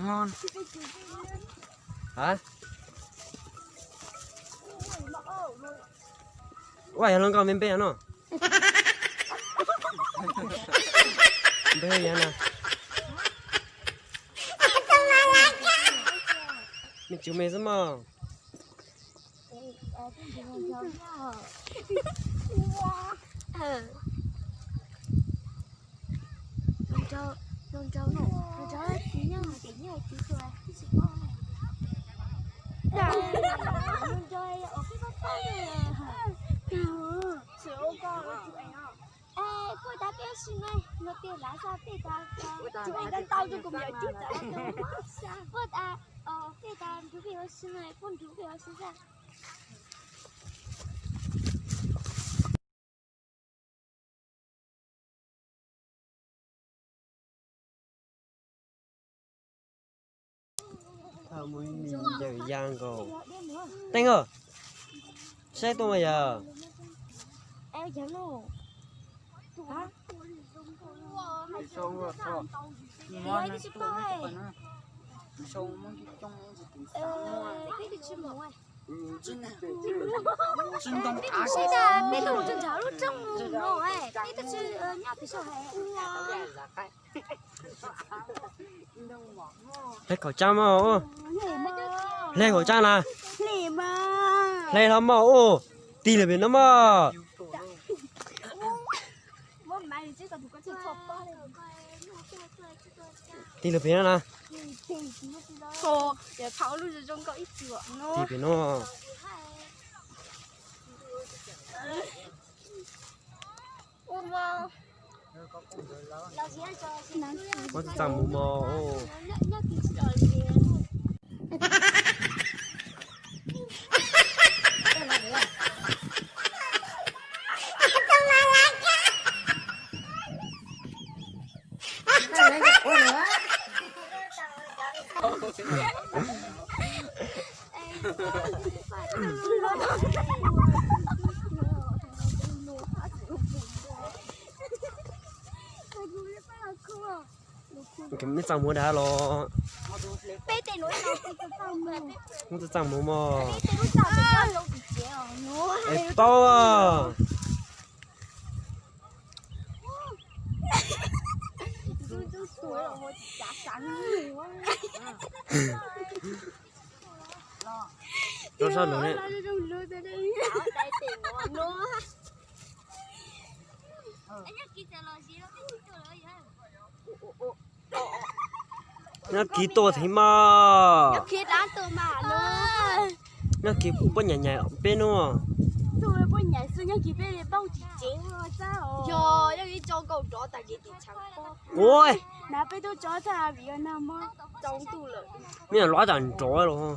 Hab? Ua yog luag nkauj me npe no. Npe yog na. Me tsuv me xwb mog. Puaj tas peb ua si no, no tias lav xaj peb tas, tus es ntau ntau rau kuv yawm cub tas, puaj tas peb tas nrug peb ua si no, puaj nrug peb ua si xaj. Ntawm ya nkaus. Teej os, saib tuaj mas yog. Peb tus nrog lub rooj no, peb tus nyob pem saum heev. Hle khẩu trang mog. Hle khẩu trang na. Hle hlo mog. Ua, tig lawm pem no mog. Tig lawm pem no na. Tig pem no. Muab txaj muag mog. Muab txaj muag dag los. Muab txaj muag mog. Es paub. Rau sab lawm ne. Nyob kiv tuaj thiab mog. Nyob kiv puab nyam nyam peb nub. Ua, me nyuam lov tas nrov los.